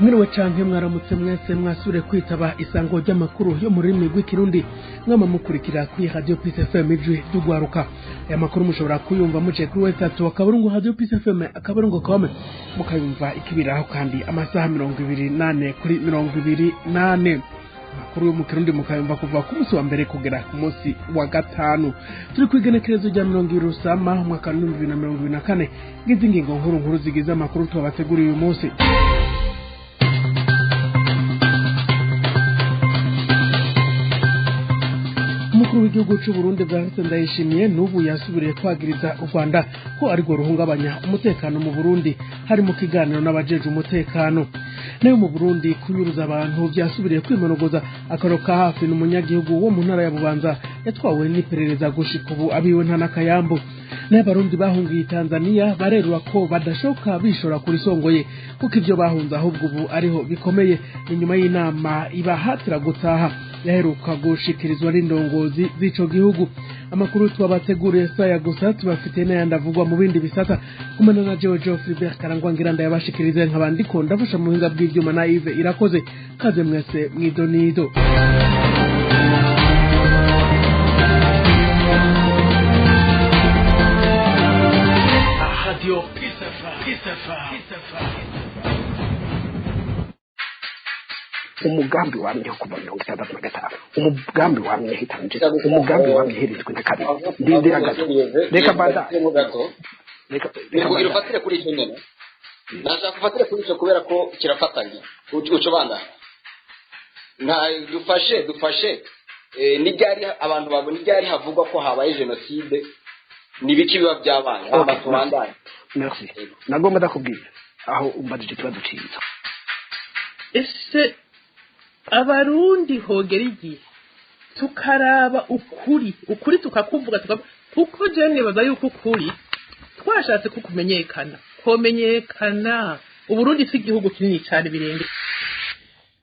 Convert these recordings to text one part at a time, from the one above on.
Mwiriwe canke mwaramutse mwese mwasubire kwitaba isango ry'amakuru yo mu rurimi rw'Ikirundi mwama mukurikira kuri Radio Peace FM, Ijwi ry'Ugwaruka. Aya makuru mushobora kuyumva muciye kuri w3.radiopcfm.com, mukayumva ikibiraho kandi amasaha 24 kuri 24. Amakuru yo mu Kirundi mukayumva kuva ku munsi wa mbere kugera ku munsi wa gatanu. Turi kw'igenekerezo rya 20 Rusama umwaka wa 2024. Ngizi ingingo nkuru nkuru zigize amakuru twabateguriye uyu munsi. Umukuru w'igihugu c'u Burundi Evariste Ndayishimiye n'ubu yasubiriye kwagiriza u Rwanda ko arirwo ruhungabanya umutekano mu Burundi, hari mu kiganiro n'abajejwe umutekano. Nayo mu Burundi kunyuruza abantu vyasubiriye kwimonogoza. Akaro ka hafi n'umunyagihugu wo mu ntara ya Bubanza yatwawe n'iperereza, gushika ubu abiwe nta n'akayambu. Nayo Abarundi bahungiye Tanzania barerura ko badashoka bishora kuri songoye, kuko ivyo bahunze ahubwo ubu ariho bikomeye. Ni nyuma y'inama ibahatira gutaha yaheruka gushikirizwa n'indongozi z'ico gihugu. Amakuru twabateguriye saya gusa, tubafite n'ayandi avugwa mu bindi bisata. Kumena na jewe Geoffrey Karangwa ngira ndayabashikirize, nkaba ndiko ndafasha mu buhinga bw'ivyuma na Yves Irakoze. Kaze mwese mwidonido. Radio Peace FM. Peace FM. Peace FM. Umugambi wamyeho kuva 65, umugambi wamyeho itanje, umugambi wamyeho 72. Ndindira gato, reka mbandanye. Reka kugira mbandanye. Ufatire kuri icyo nyene, ndashaka ufatire kuri icyo kubera ko kirafatanye. Uco bandanye nta dufashe ni ryari abantu babona, ni ryari havugwa ko habaye jenoside, ni biki biba byabaye hama Okay, tubandanye. Merci. Nagomba ndakubwira aho umbajije ikibazo ciza. Ese Abarundi hogera igihe tukaraba ukuri, ukuri tukakuvuga, kuko jewe nibaza yuko ukuri twashatse kukumenyekana komenyekana. Uburundi si igihugu kinini cane birenge.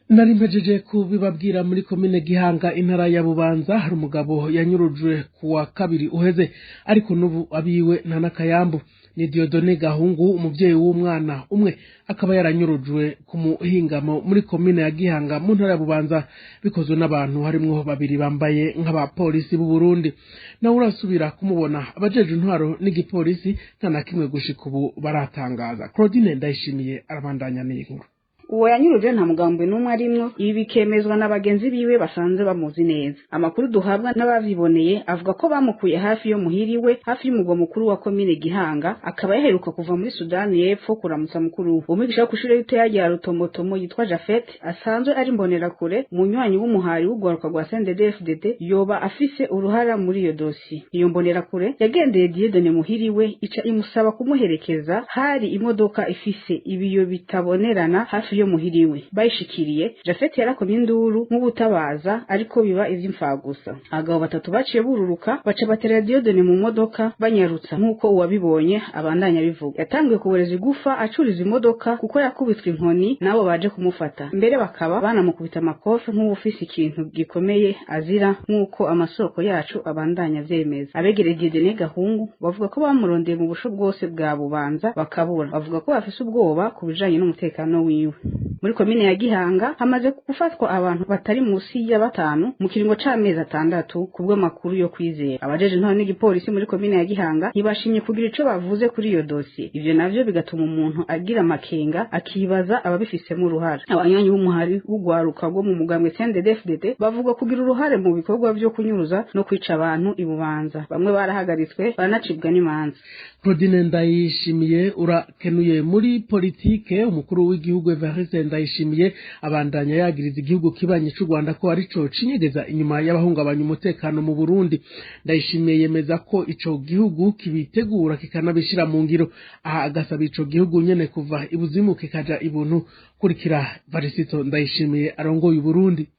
Nari mpejeje kubibabwira, muri komine Gihanga, intara ya Bubanza, hari umugabo yanyurujwe ku wa kabiri uheze, ariko n'ubu abiwe nta n'akayambu. Ni Diodone Gahungu, umuvyeyi w'umwana umwe, akaba yaranyurujwe ku muhingamo muri komine ya Gihanga mu ntara ya Bubanza, bikozwe n'abantu harimwo babiri bambaye nk'abapolisi b'u Burundi. Nawe urasubira kumubona. Abajejwe intwaro n'igipolisi nta na kimwe gushika ubu baratangaza. Claudine Ndayishimiye arabandanya n'iyi nkuru. Uwo yanyuruje nta mugambwe n'umwe arimwo, ibi bikemezwa na bagenzi biwe basanze bamuzi neza. Amakuru duhabwa n'abavyiboneye avuga ko bamukuye hafi yo muhiriwe, hafi y'umugwa mukuru wa komine Gihanga, akaba yaheruka kuva muri Sudani y'Epfo kuramutsa mukuru we. Umwigisha wo kw'ishure ritoya rya Rutomotomo yitwa Jafet, asanzwe ari imbonerakure, umunywanyi w'umuhari w'ugwaruka rwa CNDD-FDD, yoba afise uruhara muri iyo dosiye. Iyo mbonerakure yagendeye Dieudonne muhiriwe, ica imusaba kumuherekeza. Hari imodoka ifise ibiyo bitabonerana hafi yo muhiriwe. Bayishikiriye, Jafet yarakomye induru nk'ubutabaza, ariko biba ivy'imfagusa. Abagabo batatu baciye bururuka, baca batera Dieudonne mu modoka banyarutsa, nk'uko uwabibonye abandanya abivuga. Yatanguye kuboreza igufa acuriza imodoka, kuko yakubiswe inkoni n'abo baje kumufata, mbere bakaba banamukubita amakofe nk'uwufise ikintu gikomeye azira, nk'uko amasoko yacu abandanya avyemeza. Abegereye Dieudonne Gahungu bavuga ko bamurondeye mu busho bwose bwa Bubanza bakabura. Bavuga ko bafise ubwoba ku bijanye n'umutekano wiwe. Muri komine ya Gihanga hamaze gufatwa abantu batari munsi ya batanu mu kiringo c'amezi 6, kubw'amakuru yo kwizera. Abajeje intwaro n'igipolisi muri komine ya Gihanga ntibashimye kugira ico bavuze kuri iyo dosiye. Ivyo navyo bigatuma umuntu agira amakenga, akibaza ababifisemo uruhara. Abanywanyi b'umuhari w'ugwaruka rwo mu mugambwe CNDD-FDD bavuga kugira uruhare mu bikorwa vyo kunyuruza no kwica abantu i Bubanza. Bamwe barahagaritswe, baranacibwa n'imanza. Claudine Ndayishimiye, urakenuye. Muri politike, umukuru w'igihugu Evariste Ndayishimiye abandanya yagiriza igihugu kibanyi c'u Rwanda ko arico cinyegeza inyuma y'abahungabanya umutekano mu Burundi. Ndayishimiye yemeza ko ico gihugu kibitegura kikanabishira mu ngiro. Aha agasaba ico gihugu nyene kuva ibuzimu kikaja ibuntu. Kurikira Varisito Ndayishimiye arongoye Uburundi.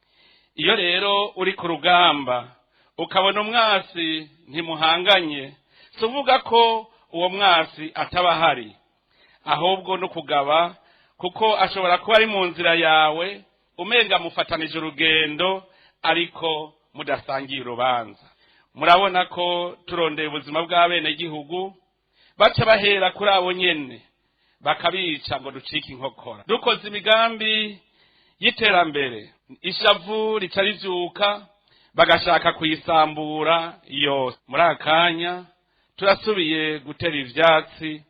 Iyo rero uri ku rugamba ukabona umwasi ntimuhanganye, si uvuga ko uwo mwasi ataba ahari, ahubwo no kugaba, kuko ashobora kuba ari mu nzira yawe, umenga mufatanije urugendo ariko mudasangiye urubanza. Murabona ko turondeye ubuzima bw'abenegihugu baca bahera kuri abo nyene. Bakabica ngo ducike inkokora. Dukoze imigambi y'iterambere, ishavu rica rivyuka, bagashaka kuyisambura yose. Muri aka kanya turasubiye gutera ivyatsi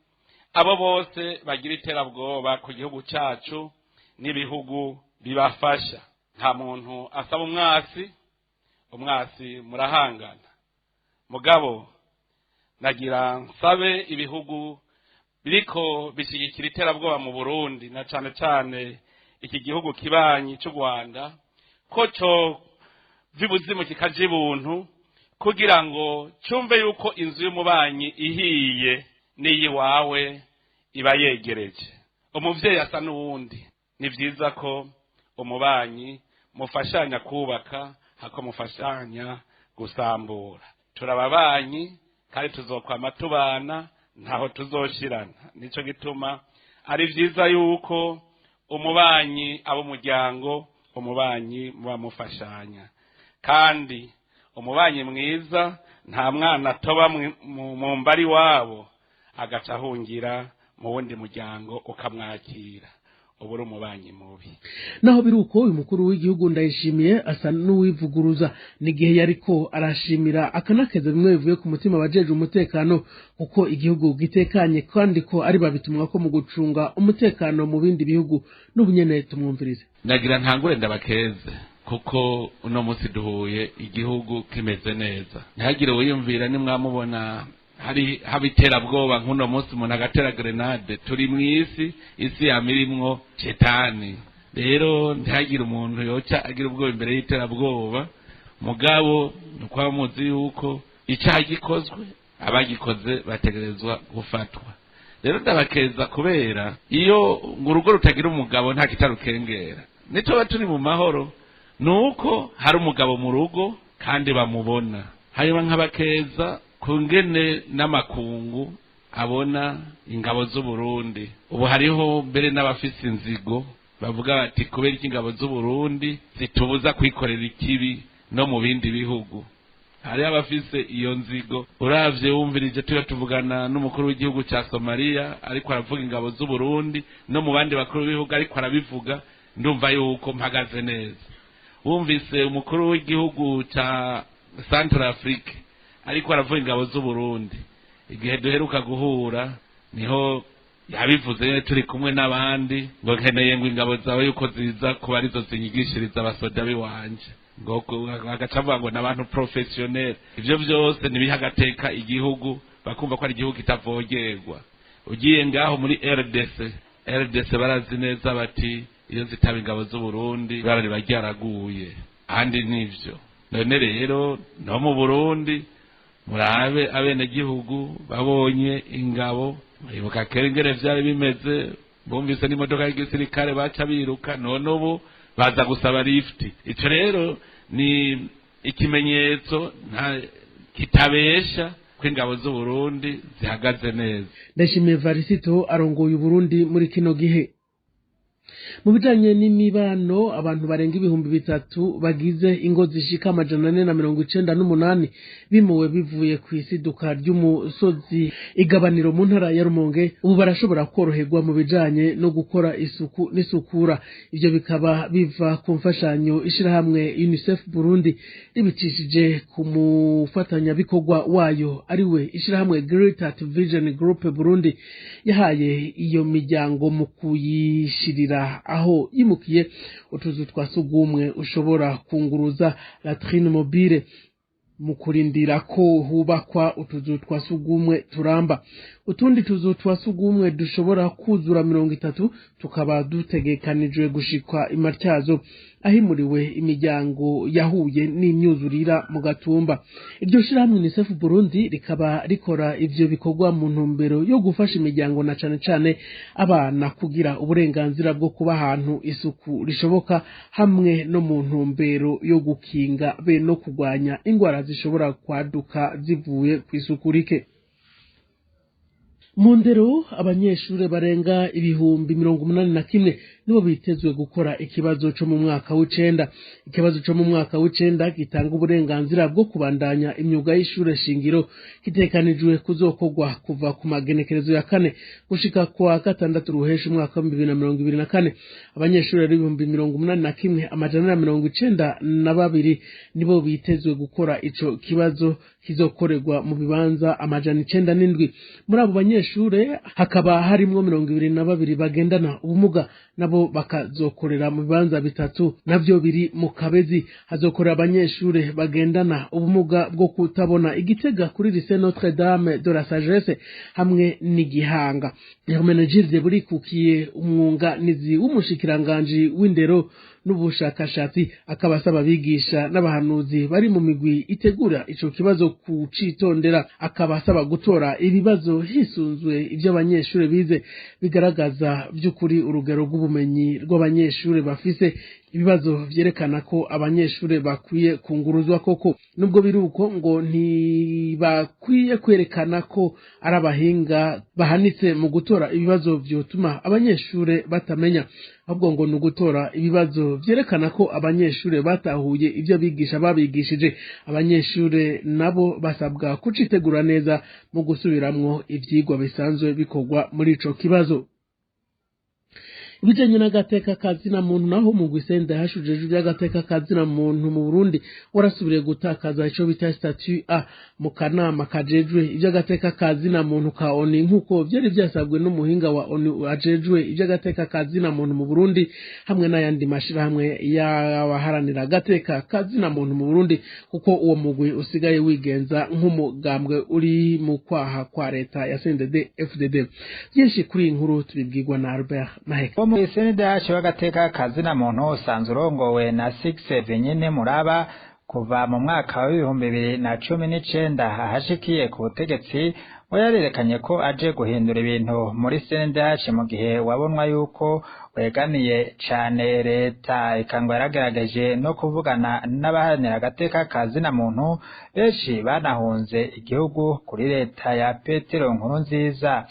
abo bose bagira iterabwoba ku gihugu cacu n'ibihugu bibafasha. Nta muntu asaba umwasi, umwasi murahangana. Mugabo nagira nsabe ibihugu biriko bishyigikira iterabwoba mu Burundi, na cane cane iki gihugu kibanyi c'u Rwanda, ko co vibuzimu kikaja ibuntu, kugira ngo cumve yuko inzu y'umubanyi ihiye n'iyiwawe iba yegereje. Umuvyeyi asa n'uwundi. Ni vyiza ko umubanyi mufashanya kubaka hako mufashanya gusambura. Turababanyi kandi tuzokwama tubana, ntaho tuzoshirana. Nico gituma ari vyiza yuko umubanyi abo umuryango, umubanyi muba mufashanya. Kandi umubanyi mwiza nta mwana atoba mu mbari wabo agaca ahungira mu wundi muryango ukamwakira, uba uri umubanyi mubi. Naho biri uko, uyu mukuru w'igihugu Ndayishimiye asa n'uwivuguruza n'igihe yariko arashimira akanakeza bimwe bivuye ku mutima abajeje umutekano, kuko igihugu gitekanye kandi ko ari babitumwa ko mu gucunga umutekano mu bindi bihugu. N'ubu nyene tumwumvirize. Nagira ntangure ndabakeze, kuko uno munsi duhuye igihugu kimeze neza. Ntihagire wiyumvira nimwamubona hari haba iterabwoba nk'uno munsi umuntu agatera grenade. Turi mu isi, isi yamirimwo shetani. Rero ntihagire umuntu yoca agira ubwoba imbere y'iterabwoba. Mugabo ni ukuba muzi yuko icyaha gikozwe, abagikoze bategerezwa gufatwa. Rero ndabakeza, kubera iyo ngo urugo rutagira umugabo nta kitarukengera. Nituba turi mu mahoro ni uko hari umugabo mu rugo kandi bamubona. Hanyuma nkabakeza ku ngene n'amakungu abona ingabo z'Uburundi. Ubu hariho mbere n'abafise inzigo bavuga bati: "Kubera iki ingabo z'Uburundi zitubuza kwikorera ikibi no mu bindi bihugu?" Hariho abafise iyo nzigo. Uravye, wumvirije tuba tuvugana n'umukuru w'igihugu ca Somaliya ariko aravuga ingabo z'Uburundi, no mu bandi bakuru b'ibihugu ariko arabivuga, ndumva yuko mpagaze neza. Wumvise umukuru w'igihugu ca Central Afrique ariko aravuga ingabo z'Uburundi, igihe duheruka guhura niho yabivuze nyene turi kumwe n'abandi, ngo nkeneye ngo ingabo zawe yuko ziza kuba arizo zinyigishiriza abasoda biwanje, ngo agaca avuga ngo n'abantu professionnel. Ivyo vyose nibiha agateka igihugu, bakumva ko ari igihugu kitavogerwa. Ugiye ngaho muri RDC, RDC barazi neza bati iyo zitaba ingabo z'Uburundi ibara riba ryaraguye ahandi. Nivyo none rero no mu Burundi murabe abenegihugu babonye ingabo. Muribuka kera ingene vyari bimeze, bumvise n'imodoka y'igisirikare baca biruka. None ubu baza gusaba lift. Ico rero ni ikimenyetso nta kitabesha ko ingabo z'Uburundi zihagaze neza. Ndayishimiye Varisito arongoye Uburundi muri kino gihe. Mu bijanye n'imibano, abantu barenga 3000 bagize ingo zishika 498 bimuwe bivuye ku isiduka ry'umusozi Igabaniro mu ntara ya Rumonge, ubu barashobora koroherwa mu bijanye no gukora isuku n'isukura. Ivyo bikaba biva ku mfashanyo ishirahamwe UNICEF Burundi ribicishije ku mufatanyabikorwa wayo, ariwe ishirahamwe Greater Vision Group Burundi, yahaye iyo miryango mu kuyishirira aho yimukiye utuzu twa sugumwe ushobora kunguruza, latrine mobile, mu kurindira ko hubakwa utuzu twa sugumwe turamba. Utundi tuzu twa sugumwe dushobora kuzura 30 tukaba dutegekanijwe gushikwa imatyazo ahimuriwe imiryango yahuye n'imyuzurira mu Gatumba. Iryo shirahamwe UNICEF Burundi rikaba rikora ivyo bikorwa mu ntumbero yo gufasha imiryango na cane cane abana kugira uburenganzira bwo kuba ahantu isuku rishoboka, hamwe no mu ntumbero yo gukinga be no kurwanya ingwara zishobora kwaduka zivuye kw'isuku rike. Mu ndero, abanyeshuri barenga 81,000 nibo bitezwe gukora ikibazo co mu mwaka w'icenda. Ikibazo co mu mwaka w'icenda gitanga uburenganzira bwo kubandanya imyuga y'ishure shingiro gitekanijwe kuzokorwa kuva ku magenekerezo ya 4 gushika kwa 6 ruhesha umwaka wa 2024. Abanyeshuri 81,492 nibo bitezwe gukora ico kibazo kizokorerwa mu bibanza 907. Muri abo banyeshure hakaba harimwo 22 bagendana ubumuga, nabo bakazokorera mu bibanza 3 navyo biri mu Kabezi. Hazokorera abanyeshure bagendana ubumuga bwo kutabona Igitega kuri Lycée Notre Dame de la Sagesse hamwe n'Igihanga. Hermenegilde Burikukiye, umwunganizi w'umushikiranganji w'indero n'ubushakashatsi, akaba asaba abigisha n'abahanuzi bari mu migwi itegura ico kibazo kucitondera, akaba asaba gutora ibibazo hisunzwe ivyo abanyeshure bize bigaragaza vy'ukuri urugero rw'ubumenyi rw'abanyeshure bafise, ibibazo vyerekana ko abanyeshure bakwiye kunguruzwa koko. Nubwo biruko ngo ntibakwiye kwerekana ko ari abahinga bahanitse mu gutora ibibazo vyotuma abanyeshure batamenya, ahubwo ngo ni ugutora ibibazo vyerekana ko abanyeshure batahuye ivyo abigisha babigishije. Abanyeshure nabo basabwa kucitegura neza mu gusubiramwo ivyigwa bisanzwe bikorwa muri ico kibazo. Ibijanye n'agateka kazina muntu naho mu Gwisenda yahashujejwe ivy'agateka kazina muntu mu Burundi warasubiriye gutakaza ico bita statut A mu kanama kajejwe ivy'agateka kazina muntu ka ONU, nkuko vyari vyasabwe n'umuhinga wa ONU ajejwe ivy'agateka kazina muntu mu Burundi hamwe n'ayandi mashirahamwe y'abaharanira agateka kazina muntu mu Burundi, kuko uwo mugwi usigaye wigenza nk'umugambwe uri mu kwaha kwa leta ya CNDD FDD. Byinshi kuri iyi nkuru tubibwirwa na Albert Maheka. Mu CNDH w'agateka kazina muntu usanzwe urongowe na 6 nyene muraba kuva mu mwaka wa 2019 ahashikiye ku butegetsi, we yarerekanye ko aje guhindura ibintu muri CNDH mu gihe wabonwa yuko wegamiye cane leta, ikangwa yaragerageje no kuvugana n'abaharanira agateka kazina muntu benshi banahunze igihugu kuri leta ya Petero Nkurunziza,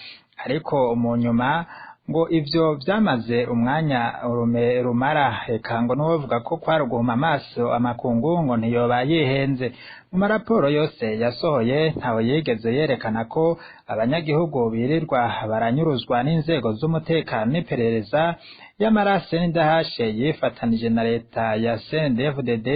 ariko mu nyuma ngo ivyo vyamaze umwanya urume rumara. Eka ngo n'uwovuga ko kwari uguhuma amaso amakungu ngo ntiyoba yihenze. Mu maraporo yose yasohoye ntawe yigeze yerekana ko abanyagihugu birirwa baranyuruzwa n'inzego z'umutekano n'iperereza, yamara CNDH yifatanije na leta ya CNDD-FDD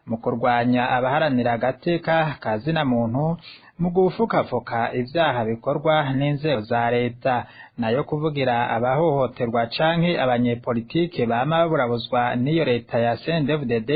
mu kurwanya abaharanira agateka kazina muntu mu gufukafuka ivyaha bikorwa n'inzego za leta, nayo kuvugira abahohoterwa canke abanyepolitike bama baburabuzwa n'iyo leta ya CNDD-FDD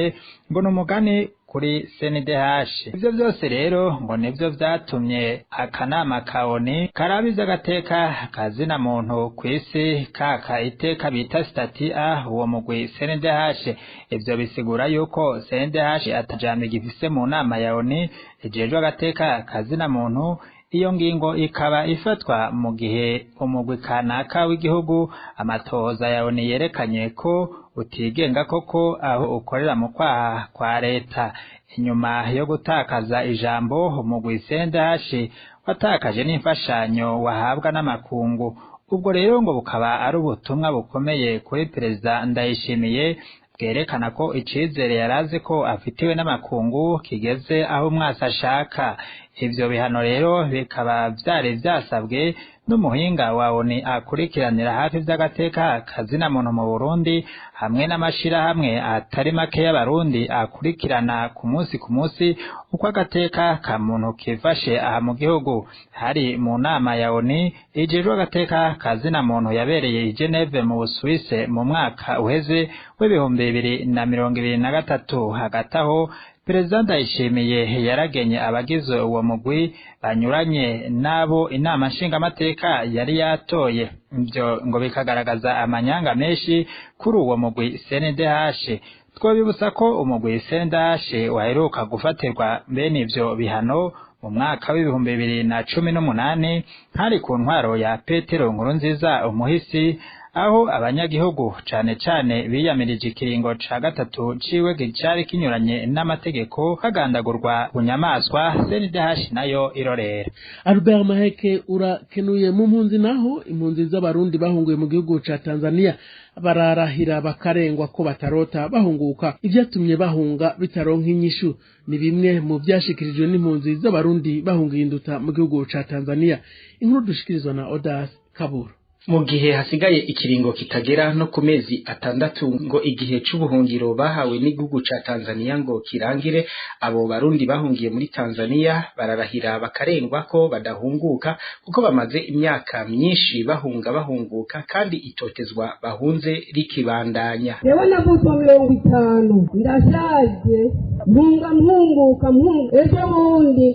ngo n'umugani kuri CNDH. Ivyo vyose rero ngo nivyo vyatumye akanama ka ONU karabiza agateka kazina muntu kw'isi kaka iteka bita statut A uwo mugwi CNDH. Ivyo bisigura yuko CNDH atajambo gifise mu nama ya ONU ijejwe agateka kazina muntu. Iyo ngingo ikaba ifatwa mu gihe umugwi kanaka w'igihugu amatohoza ya ONU yerekanye ko utigenga koko aho ukorera mu kwaha kwa leta. Inyuma yo gutakaza ijambo umugwi CNDH watakaje n'imfashanyo wahabwa n'amakungu. Ubwo rero ngo bukaba ari ubutumwa bukomeye kuri Perezida Ndayishimiye bwerekana ko icizere yarazi ko afitiwe n'amakungu kigeze aho umwasi ashaka. Ivyo bihano rero bikaba vyari vyasabwe n'umuhinga wa ONU akurikiranira hafi vy'agateka kazina muntu mu Burundi hamwe n'amashirahamwe atari make y'abarundi akurikirana ku munsi ku munsi uko agateka ka muntu kifashe aha mu gihugu. Hari mu nama ya ONU ijejwe agateka kazina muntu yabereye i Geneve mu Busuwise mu mwaka uheze w'2023. Hagati aho Perezida Ndayishimiye yaragenye abagize uwo mugwi banyuranye n'abo inama nshingamateka yari yatoye, ivyo ngo bikagaragaza amanyanga menshi kuri uwo mugwi CNDH. Twobibutsa ko umugwi CNDH waheruka gufatirwa bene ivyo bihano mu mwaka w'2018 hari ku ntwaro ya Petero Nkurunziza umuhisi, aho abanyagihugu cane cane biyamirije ikiringo ca gatatu ciwe cari kinyuranye n'amategeko, kagandagurwa bunyamaswa, CNDH nayo irorera. Albert Maheke urakenuye. Mu mpunzi naho, impunzi z'abarundi bahunguye mu gihugu ca Tanzania bararahira bakarengwa ko batarota bahunguka, ivyatumye bahunga bitaronka inyishu. Ni bimwe mu vyashikirijwe n'impunzi z'abarundi bahungiye induta mu gihugu ca Tanzania. Inkuru dushikirizwa na Odas Kabura. Mu gihe hasigaye ikiringo kitagera no ku mezi 6 ngo igihe c'ubuhungiro bahawe n'igihugu ca Tanzania ngo kirangire, abo barundi bahungiye muri Tanzania bararahira bakarengwa ko badahunguka, kuko bamaze imyaka myinshi bahunga bahunguka kandi itotezwa bahunze rikibandanya. Jewe navutse 50, ndashaje, mpunga mpunguka mpunga, ejo bundi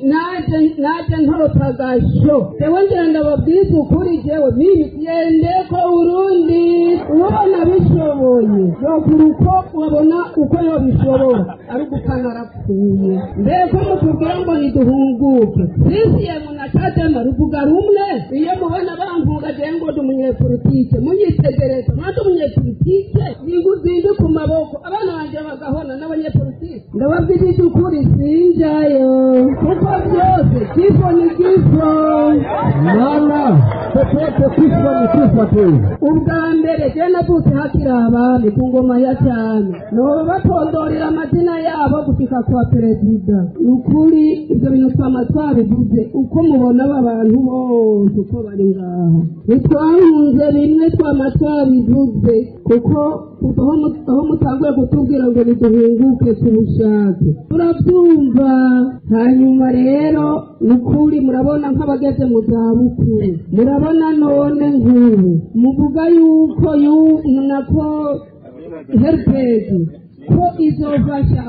naje ntorotagasho. Jewe ngenda babwize ukuri, jewe mimi ndeko Urundi ubona bishoboye yokura uko wabona uko yobishobora, ari ugukana arapfuye. Mbeko mutubwira ngo niduhunguke, sisiyemu na Chadema ruvuga rumwe. Iyo mubona bamvuga jewe ngo ndi umunyepolitike, munyitegereza mwandi umunyepolitike ninguzindi ku maboko, abana banje bagahona n'abanyepolitike. Ndababwira iby'ukuri sinjayo, kuko byose kifo ni kifo. Mama popote kufa ni kufa tu. Ubwa mbere je navutse hakiri abami ku ngoma ya cyane, noba batondorera amazina yabo gushika kwa perezida. Ni ukuri ibyo bintu twama twabivuze, uko mubona aba bantu bose uko bari ngaha, ntitwahunze bimwe, twama twabivuze, kuko kuva aho mutanguye kutubwira ngo niduhunguke tubushake turabyumva. Hanyuma rero ni ukuri murabona nk'abageze mu zabukuru, murabona none nk'ubu muvuga yuko nako herpesi ko izofasha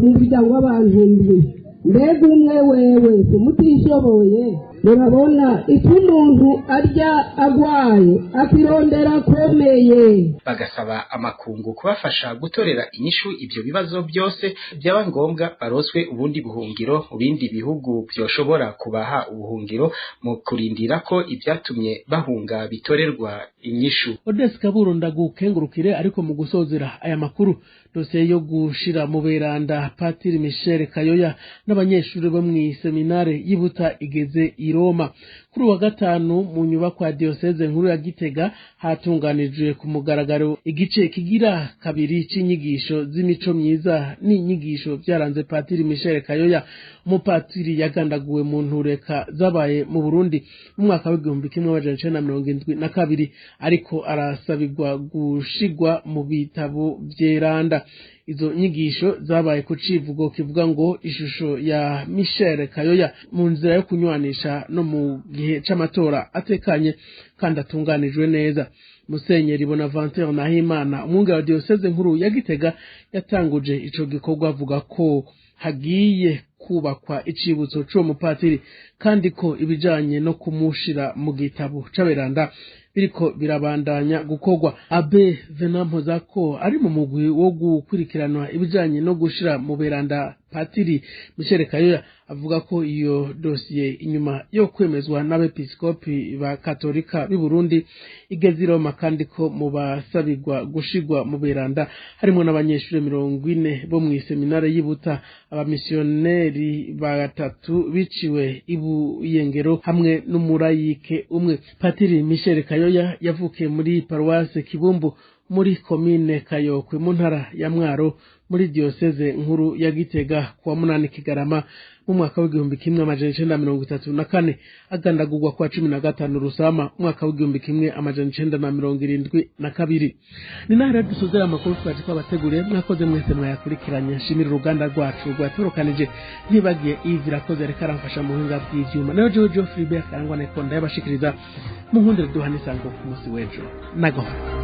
mu muryango w'abantu ndwi, mbega umwe wewe umutishoboye. Murabona icyo umuntu arya agwaye akirondera akomeye. Bagasaba amakungu kubafasha gutorera inyishu ivyo bibazo byose, byaba ngombwa baroswe ubundi buhungiro mu bindi bihugu vyoshobora kubaha ubuhungiro mu kurindira ko ivyatumye bahunga bitorerwa inyishu. Odesi Kaburo, ndagukengurukire. Ariko mu gusozera aya makuru, dosiye yo gushira mu beranda Patiri Michel Kayoya n'abanyeshuri bo mw'iseminare y'Ibuta igeze i Roma. Kuri wa gatanu mu nyubakwa ya diocese nkuru ya Gitega hatunganijwe ku mugaragaro igice kigira kabiri c'inyigisho z'imico myiza n'inyigisho vyaranze Patiri Michel Kayoya, umupatiri yagandaguwe mu ntureka zabaye mu Burundi mu mwaka w'1972, ariko arasabirwa gushigwa mu bitabo vyeranda. Izo nyigisho zabaye ku civugo kivuga ngo ishusho ya Michel Kayoya mu nzira yo kunywanisha no mu gihe c'amatora atekanye kandi atunganijwe neza. Musenyeri Bonaventure Nahimana, umwungere wa diocese nkuru ya Gitega, yatanguje ico gikorwa avuga ko hagiye kubakwa icibutso c'uwo mupatiri, kandi ko ibijanye no kumushira mu gitabo c'aberanda biriko birabandanya gukorwa. Abe Venant Mpozako ari mu mugwi wo gukwirikiranwa ibijanye no gushira mu beranda Patiri Michel Kayoya, avuga ko iyo dosiye inyuma yo kwemezwa n'abepiskopi ba Katolika b'i Burundi igeze i Roma, kandi ko mu basabirwa gushigwa mu beranda harimo n'abanyeshuri 40 bo mw'iseminare y'Ibuta, abamisiyoneri batatu biciwe i Buyengero hamwe n'umurayike umwe. Patiri Michel Kayoya yavukiye muri paruwase Kibumbu muri komine Kayokwe mu ntara ya Mwaro muri diocese nkuru ya Gitega kuwa 8 Kigarama mu mwaka w'1934, agandagurwa kwa 15 Rusama mwaka w'1972. Ni naho rero dusozera amakuru twaje twabateguriye. Mwakoze mwese mwayakurikiranye. Nshimira uruganda rwacu rwatorokanije, ntibagiye Yves Irakoze reka aramfasha mu buhinga bw'ivyuma, nayo Jojo Philibert Karangwa neko ndayabashikiriza. Mu nkundire duhana isango ku munsi w'ejo nagahora.